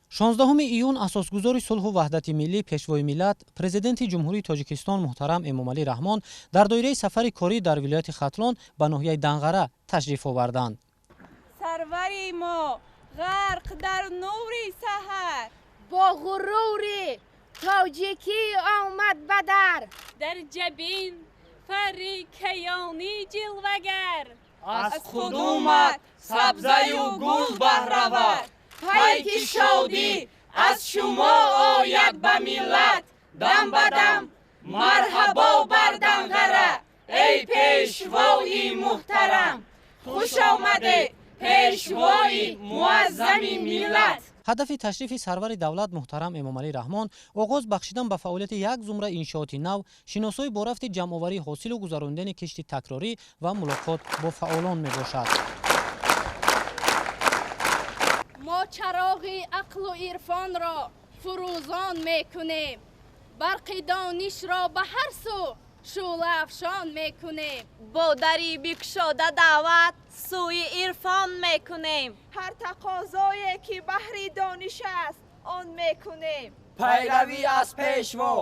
16 июн асосгузори сулҳу ваҳдати миллӣ, пешвои миллат, президенти Ҷумҳурии Тоҷикистон муҳтарам Эмомалӣ Раҳмон дар доираи сафари корӣ дар вилояти Хатлон ба ноҳияи Данғара ташриф оварданд. Сарвари мо ғарқ дар нури саҳар, бо ғурури тоҷикӣ омад ба дар, дар ҷабин фарри каёнӣ ҷилвагар, аз қудумат сабзаю гул баҳравар, пайки шодӣ аз шумо ояд ба миллат, дам ба дам марҳабо бар Данғара, эй пешвои муҳтарам, хуш омадед пешвои муаззами миллат. Ҳадафи ташрифи сарвари давлат муҳтарам Эмомалӣ Раҳмон оғоз бахшидан ба фаъолияти як зумра иншооти нав, шиносоӣ бо рафти ҷамъоварии ҳосилу гузаронидани кишти такрорӣ ва мулоқот бо фаъолон мебошад. Мо чароғи ақлу ирфонро фурӯзон мекунем, барқи донишро ба ҳар сӯ шӯълаафшон мекунем, бо дари бикушода даъват сӯи ирфон мекунем, ҳар тақозое ки баҳри дониш аст он мекунем, пайравӣ аз пешво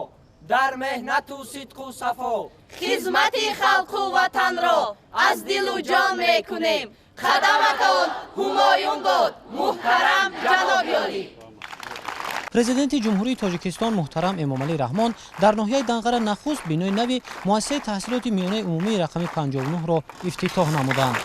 дар меҳнату сидқу сафо, хизмати халқу ватанро аз дилу ҷон мекунем. Қадаматон ҳумоюн бод, муҳтарам ҷаноби олӣ. Президенти Ҷумҳурии Тоҷикистон муҳтарам Эмомалӣ Раҳмон дар ноҳияи Данғара нахуст бинои нави муассисаи таҳсилоти миёнаи умумии рақами 59-ро ифтитоҳ намуданд.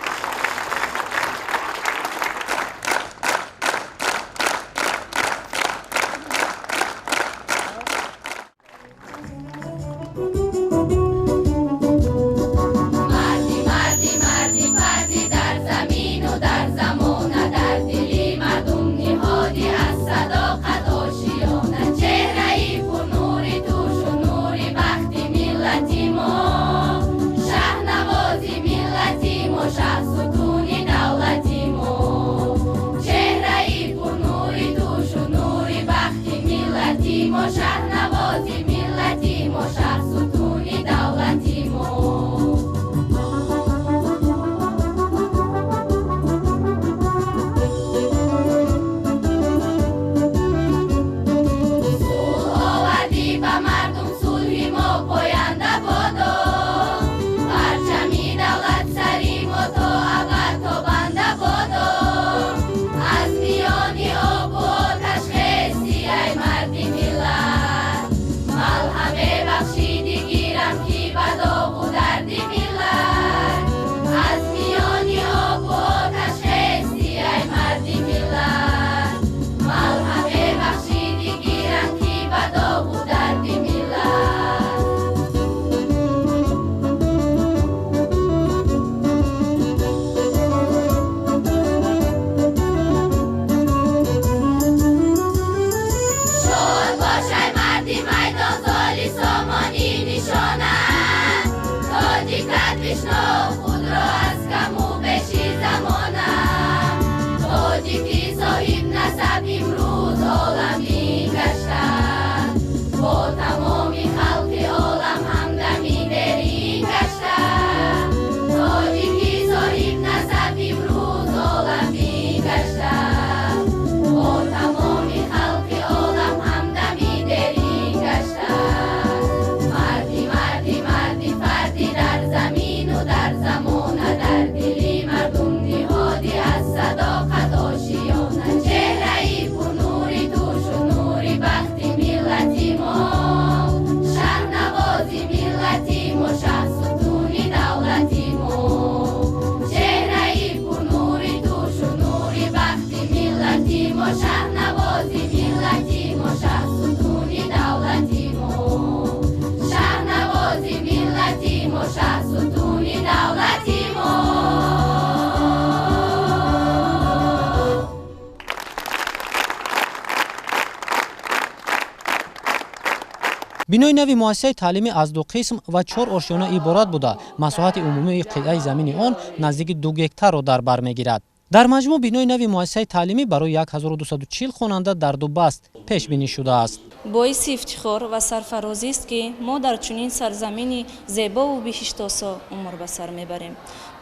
Бинои нави муассисаи таълимӣ аз ду қисм ва 4 ошёна иборат буда, масоҳати умумии қитъаи замини он наздики 2 гектарро дар бар мегирад. Дар маҷмӯъ бинои нави муассисаи таълимӣ барои 1240 хонанда дар ду баст пешбинӣ шудааст. Боиси ифтихор ва сарфарозист, ки мо дар чунин сарзамини зебову биҳиштосо умр ба сар мебарем.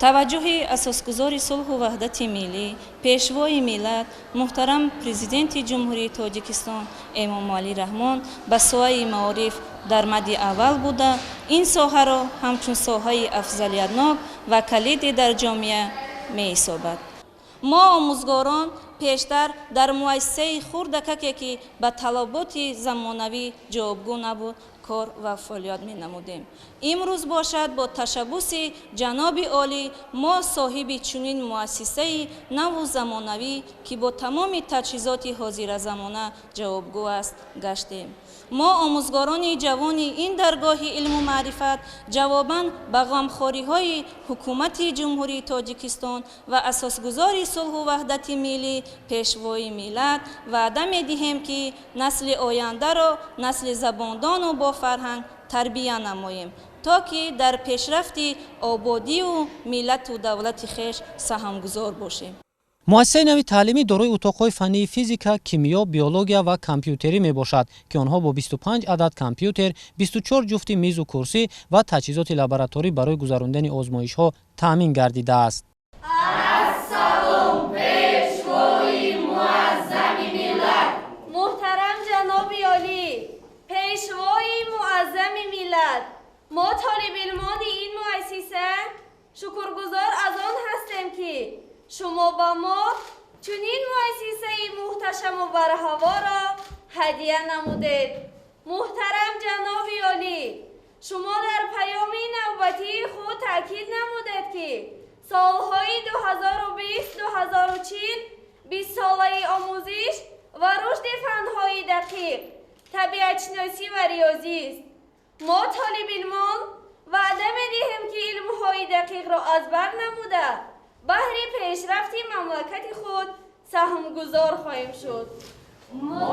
Таваҷҷӯҳи асосгузори сулҳу ваҳдати миллӣ, Пешвои миллат, муҳтарам Президенти Ҷумҳурии Тоҷикистон Эмомалӣ Раҳмон ба соҳаи маориф дар мадди аввал буда, ин соҳаро ҳамчун соҳаи афзалиятнок ва калидӣ дар ҷомеа меҳисобад. Мо, омӯзгорон, пештар дар муассисаи хурдакаке, ки ба талаботи замонавӣ ҷавобгӯ набуд, кор ва фаъолият менамудем. Имрӯз бошад, бо ташаббуси ҷаноби олӣ мо соҳиби чунин муассисаи наву замонавӣ, ки бо тамоми таҷҳизоти ҳозиразамона ҷавобгӯ аст, гаштем. Мо, омӯзгорони ҷавони ин даргоҳи илму маърифат, ҷавобан ба ғамхориҳои Ҳукумати Ҷумҳурии Тоҷикистон ва асосгузори сулҳу ваҳдати миллӣ, Пешвои миллат ваъда медиҳем, ки насли ояндаро насли забондону бофарҳанг тарбия намоем, то ки дар пешрафти ободию миллату давлати хеш саҳмгузор бошем. Муассисаи нави таълимӣ дорои утоқҳои фаннии физика, кимиё, биология ва компютерӣ мебошад, ки онҳо бо 25 адад компютер, 24 ҷуфти мизу курсӣ ва таҷҳизоти лабораторӣ барои гузарондани озмоишҳо таъмин гардидааст. Ассалом, Пешвои муаззами миллат! Муҳтарам ҷаноби олӣ, Пешвои муаззами миллат, мо, толибилмони ин муассиса, шукргузор аз он ҳастем, ки шумо ба мо чунин муассисаи муҳташаму барҳаворо ҳадия намудед. Муҳтарам ҷаноби олӣ, шумо дар паёми навбатии худ таъкид намудед, ки солҳои 2020-2040 бистсолаи омӯзиш ва рушди фанҳои дақиқ, табиатшиносӣ ва риёзист. Мо, толибилмон, ваъда медиҳем, ки илмҳои дақиқро аз бар намуда, баҳри пешрафти мамлакати худ саҳмгузор хоҳем шуд. Мо,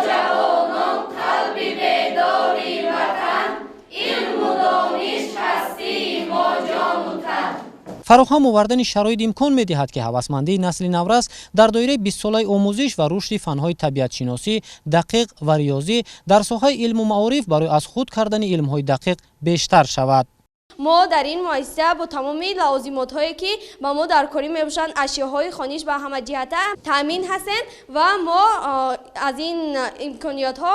ҷавонон, қалби бедори ватан, илму дониш ҳастии мо, ҷону тан. Фароҳам овардани шароит имкон медиҳад, ки ҳавасмандии насли наврас дар доираи бистсолаи омӯзиш ва рушди фанҳои табиатшиносӣ, дақиқ ва риёзӣ дар соҳаи илму маориф барои аз худ кардани илмҳои дақиқ бештар шавад. Мо дар ин муассиса бо тамоми лавозимотҳое, ки ба мо даркорӣ мебошанд, ашёҳои хониш ба ҳамаҷиҳата таъмин ҳастем ва мо аз ин имкониётҳо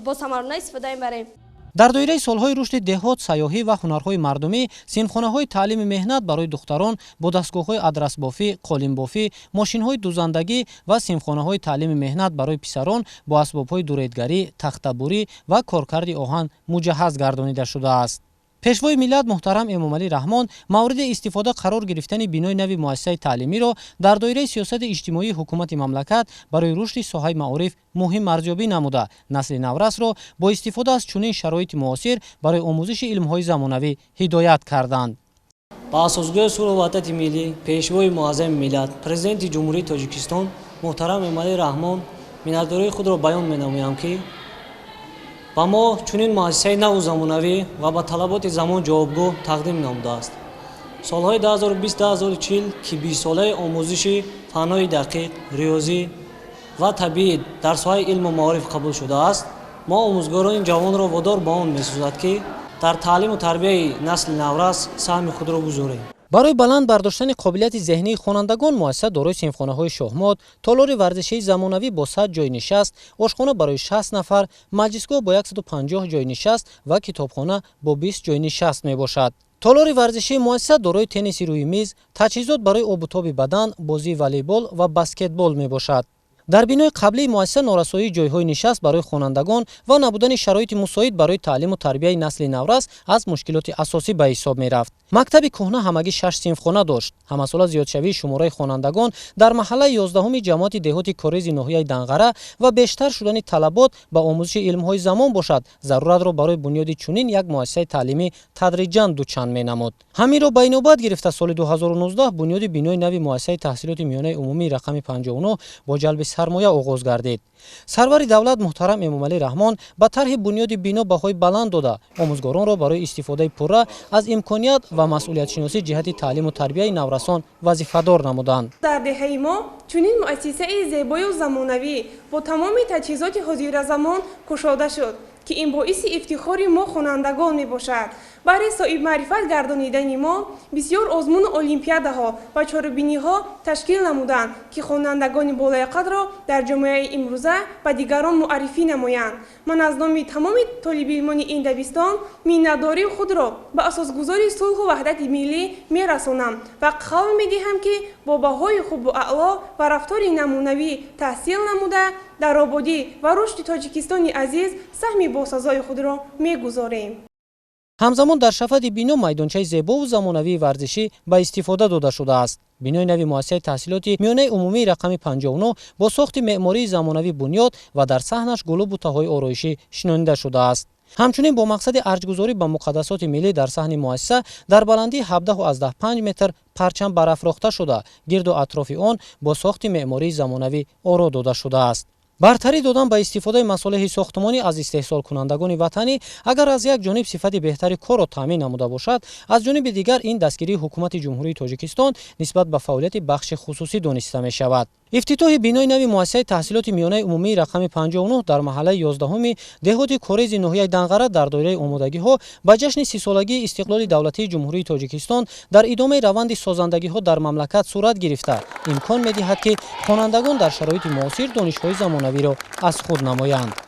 босамарона истифода мебарем. Дар доираи солҳои рушди деҳот, сайёҳӣ ва ҳунарҳои мардумӣ синфхонаҳои таълими меҳнат барои духтарон бо дастгоҳҳои адрасбофӣ, қолинбофӣ, мошинҳои дузандагӣ ва синфхонаҳои таълими меҳнат барои писарон бо асбобҳои дуредгарӣ, тахтабурӣ ва коркарди оҳан муҷаҳҳаз гардонида шудааст. Пешвои миллат муҳтарам Эмомалӣ Раҳмон мавриди истифода қарор гирифтани бинои нави муассисаи таълимиро дар доираи сиёсати иҷтимоии ҳукумати мамлакат барои рушди соҳаи маориф муҳим арзёбӣ намуда, насли наврасро бо истифода аз чунин шароити муосир барои омӯзиши илмҳои замонавӣ ҳидоят карданд. Ба асосгузори сулҳу ваҳдати миллӣ, Пешвои муаззами миллат, Президенти Ҷумҳурии Тоҷикистон муҳтарам Эмомалӣ Раҳмон миннатдории худро баён менамоям, ки ба мо чунин муассисаи наву замонавӣ ва ба талаботи замон ҷавобгӯ тақдим намудааст. Солҳои 2020-2040, ки бистсолаи омӯзиши фанҳои дақиқ, риёзӣ ва табиӣ дар соҳаи илму маориф қабул шудааст, мо, омӯзгорони ҷавонро, водор ба он месозад, ки дар таълиму тарбияи насли наврас саҳми худро гузорем. Барои баланд бардоштани қобилияти зеҳнии хонандагон муассиса дорои синфхонаҳои шоҳмот, толори варзишии замонавӣ бо 100 ҷойи нишаст, ошхона барои 60 нафар, маҷлисгоҳ бо 150 ҷойи нишаст ва китобхона бо 20 ҷойи нишаст мебошад. Толори варзишии муассиса дорои тенниси рӯи миз, таҷҳизот барои обутоби бадан, бозии волейбол ва баскетбол мебошад. Дар бинои қаблии муассиса норасоии ҷойҳои нишаст барои хонандагон ва набудани шароити мусоид барои таълиму тарбияи насли наврас аз мушкилоти асосӣ ба ҳисоб мерафт. Мактаби кӯҳна ҳамагӣ шаш синфхона дошт. Ҳамасола зиёдшавии шумораи хонандагон дар маҳаллаи 11-уми ҷамоати деҳоти Корези ноҳияи Данғара ва бештар шудани талабот ба омӯзиши илмҳои замон бошад, заруратро барои бунёди чунин як муассисаи таълимӣ тадриҷан дучанд менамуд. Ҳаминро ба инобат гирифта, соли 2019 бунёди бинои нави муассисаи таҳсилоти миёнаи умумии рақами 59 бо ҷалби сармоя оғоз гардид. Сарвари давлат муҳтарам Эмомалӣ Раҳмон ба тарҳи бунёди бино баҳои баланд дода, омӯзгоронро барои истифодаи пурра аз имконият ва масъулиятшиносӣ ҷиҳати таълиму тарбияи наврасон вазифадор намуданд. Дар деҳаи мо чунин муассисаи зебою замонавӣ бо тамоми таҷҳизоти ҳозиразамон кушода шуд, ки ин боиси ифтихори мо хонандагон мебошад. Баҳри соҳибмаърифат гардонидани мо бисёр озмуну олимпиадаҳо ва чорабиниҳо ташкил намуданд, ки хонандагони болаёқатро дар ҷомеаи имрӯза ба дигарон муаррифӣ намоянд. Ман аз номи тамоми толибилмони ин дабистон миннатдории худро ба асосгузори сулҳу ваҳдати миллӣ мерасонам ва қавл медиҳам, ки бо баҳои хубу аъло ва рафтори намунавӣ таҳсил намуда, дар ободӣ ва рушди Тоҷикистони азиз саҳми босазои худро мегузорем. Ҳамзамон дар шафати бино майдончаи зебову замонавии варзишӣ ба истифода дода шудааст. Бинои нави муассисаи таҳсилоти миёнаи умумии рақами 59 бо сохти меъмории замонавӣ бунёд ва дар саҳнаш гулу бутаҳои ороишӣ шинонида шудааст. Ҳамчунин бо мақсади арҷгузорӣ ба муқаддасоти миллӣ дар саҳни муассиса дар баландии 17,5 метр парчам барафрохта шуда, гирду атрофи он бо сохти меъмории замонавӣ оро дода шудааст. Бартарӣ додан ба истифодаи масолеҳи сохтмонӣ аз истеҳсолкунандагони ватанӣ агар аз як ҷониб сифати беҳтари корро таъмин намуда бошад, аз ҷониби дигар ин дастгирии ҳукумати Ҷумҳурии Тоҷикистон нисбат ба фаъолияти бахши хусусӣ дониста мешавад. Ифтитоҳи бинои нави муассисаи таҳсилоти миёнаи умумии рақами 59 дар маҳаллаи 11-уми деҳоти Корези ноҳияи Данғара дар доираи омодагиҳо ба ҷашни 30-солагии истиқлоли давлатии Ҷумҳурии Тоҷикистон дар идомаи раванди созандагиҳо дар мамлакат сурат гирифта, имкон медиҳад, ки хонандагон дар шароити муосир донишҳои замонавиро аз худ намоянд.